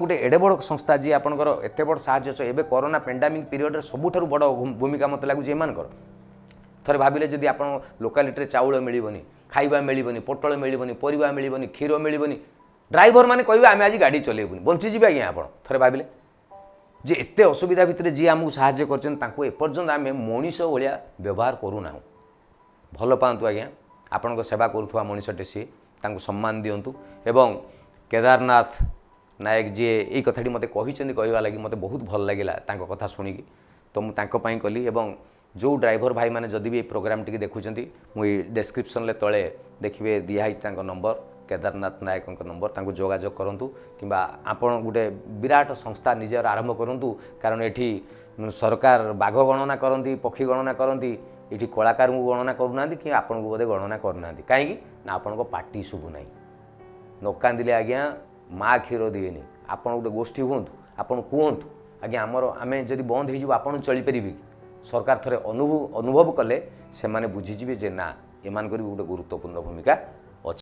ଗୋଟେ ଏଡ଼େ ବଡ଼ ସଂସ୍ଥା ଯିଏ ଆପଣଙ୍କର ଏତେ ବଡ଼ ସାହାଯ୍ୟ ଅଛି, ଏବେ କରୋନା ପେଣ୍ଡାମିକ୍ ପିରିୟଡ଼ରେ ସବୁଠାରୁ ବଡ଼ ଭୂମିକା ମୋତେ ଲାଗୁଛି ଏମାନଙ୍କର। ଥରେ ଭାବିଲେ ଯଦି ଆପଣ ଲୋକାଲିଟିରେ ଚାଉଳ ମିଳିବନି, ଖାଇବା ମିଳିବନି, ପୋଟଳ ମିଳିବନି, ପରିବା ମିଳିବନି, କ୍ଷୀର ମିଳିବନି, ଡ୍ରାଇଭର ମାନେ କହିବେ ଆମେ ଆଜି ଗାଡ଼ି ଚଲେଇବୁନି, ବଞ୍ଚିଯିବେ ଆଜ୍ଞା ଆପଣ? ଥରେ ଭାବିଲେ ଯେ ଏତେ ଅସୁବିଧା ଭିତରେ ଯିଏ ଆମକୁ ସାହାଯ୍ୟ କରିଛନ୍ତି, ତାଙ୍କୁ ଏପର୍ଯ୍ୟନ୍ତ ଆମେ ମଣିଷ ଭଳିଆ ବ୍ୟବହାର କରୁନାହୁଁ। ଭଲ ପାଆନ୍ତୁ ଆଜ୍ଞା, ଆପଣଙ୍କ ସେବା କରୁଥିବା ମଣିଷଟେ ସିଏ, ତାଙ୍କୁ ସମ୍ମାନ ଦିଅନ୍ତୁ। ଏବଂ କେଦାରନାଥ ନାୟକ ଯିଏ ଏଇ କଥାଟି ମୋତେ କହିଛନ୍ତି କହିବା ଲାଗି, ମୋତେ ବହୁତ ଭଲ ଲାଗିଲା ତାଙ୍କ କଥା ଶୁଣିକି, ତ ମୁଁ ତାଙ୍କ ପାଇଁ କଲି। ଏବଂ ଯେଉଁ ଡ୍ରାଇଭର ଭାଇମାନେ ଯଦି ବି ଏଇ ପ୍ରୋଗ୍ରାମ ଟିକେ ଦେଖୁଛନ୍ତି, ମୁଁ ଏଇ ଡେସ୍କ୍ରିପସନ୍ରେ ତଳେ ଦେଖିବେ ଦିଆହେଇଛି ତାଙ୍କ ନମ୍ବର, କେଦାରନାଥ ନାୟକଙ୍କ ନମ୍ବର, ତାଙ୍କୁ ଯୋଗାଯୋଗ କରନ୍ତୁ କିମ୍ବା ଆପଣ ଗୋଟେ ବିରାଟ ସଂସ୍ଥା ନିଜର ଆରମ୍ଭ କରନ୍ତୁ। କାରଣ ଏଠି ସରକାର ବାଘ ଗଣନା କରନ୍ତି, ପକ୍ଷୀ ଗଣନା କରନ୍ତି, ଏଠି କଳାକାରଙ୍କୁ ଗଣନା କରୁନାହାନ୍ତି କି ଆପଣଙ୍କୁ ବୋଧେ ଗଣନା କରୁନାହାନ୍ତି। କାହିଁକି ନା ଆପଣଙ୍କ ପାଟି ଶୁଭୁ ନାହିଁ। ନ କାନ୍ଦିଲେ ଆଜ୍ଞା ମା କ୍ଷୀର ଦିଏନି। ଆପଣ ଗୋଟେ ଗୋଷ୍ଠୀ ହୁଅନ୍ତୁ, ଆପଣ କୁହନ୍ତୁ ଆଜ୍ଞା ଆମର ଆମେ ଯଦି ବନ୍ଦ ହେଇଯିବ ଆପଣ ଚଳିପାରିବେ କି? ସରକାର ଥରେ ଅନୁଭବ କଲେ ସେମାନେ ବୁଝିଯିବେ ଯେ ନା, ଏମାନଙ୍କର ବି ଗୋଟେ ଗୁରୁତ୍ୱପୂର୍ଣ୍ଣ ଭୂମିକା